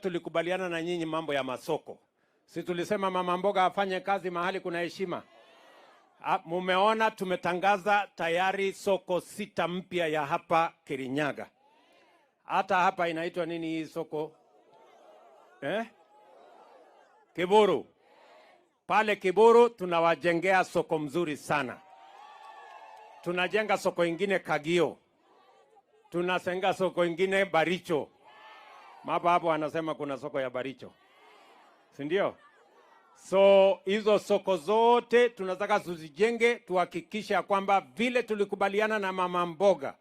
Tulikubaliana na nyinyi mambo ya masoko, si tulisema mama mboga afanye kazi mahali kuna heshima? Ah, mumeona tumetangaza tayari soko sita mpya ya hapa Kirinyaga. Hata hapa inaitwa nini hii soko eh? Kiburu. Pale Kiburu tunawajengea soko mzuri sana. Tunajenga soko ingine Kagio, tunajenga soko ingine Baricho. Mapa hapo anasema kuna soko ya Baricho, si ndio? So hizo soko zote tunataka tuzijenge, tuhakikishe ya kwamba vile tulikubaliana na mama mboga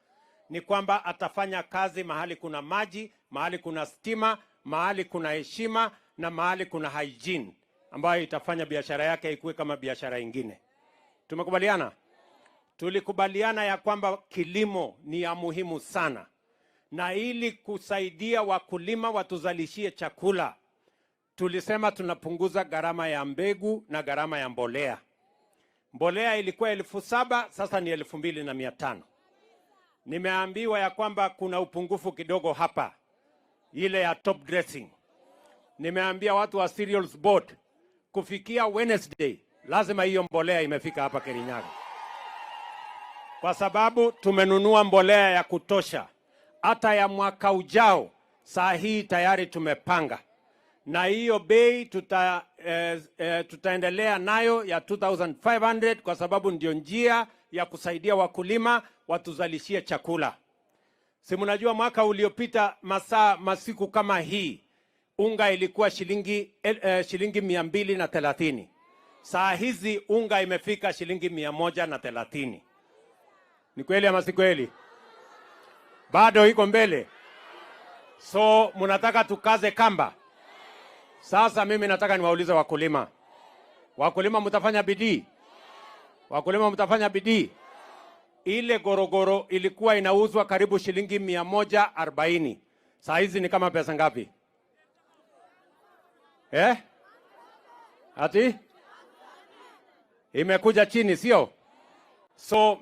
ni kwamba atafanya kazi mahali kuna maji, mahali kuna stima, mahali kuna heshima na mahali kuna hygiene ambayo itafanya biashara yake ikuwe kama biashara ingine. Tumekubaliana? Tulikubaliana ya kwamba kilimo ni ya muhimu sana, na ili kusaidia wakulima watuzalishie chakula, tulisema tunapunguza gharama ya mbegu na gharama ya mbolea. Mbolea ilikuwa 7,000, sasa ni 2,500. Nimeambiwa ya kwamba kuna upungufu kidogo hapa, ile ya top dressing. Nimeambia watu wa Cereals Board kufikia Wednesday lazima hiyo mbolea imefika hapa Kirinyaga, kwa sababu tumenunua mbolea ya kutosha hata ya mwaka ujao. Saa hii tayari tumepanga na hiyo bei tutaendelea nayo ya 2500 kwa sababu ndio njia ya kusaidia wakulima watuzalishie chakula. Si mnajua mwaka uliopita masaa masiku kama hii unga ilikuwa shilingi 230. Saa hizi unga imefika shilingi 130. Ni kweli ama si kweli? Bado iko mbele. So mnataka tukaze kamba? Sasa mimi nataka niwaulize wakulima, wakulima mtafanya bidii? Wakulima mtafanya bidii? Ile gorogoro ilikuwa inauzwa karibu shilingi 140, saa hizi ni kama pesa ngapi? Eh? Ati imekuja chini, sio? So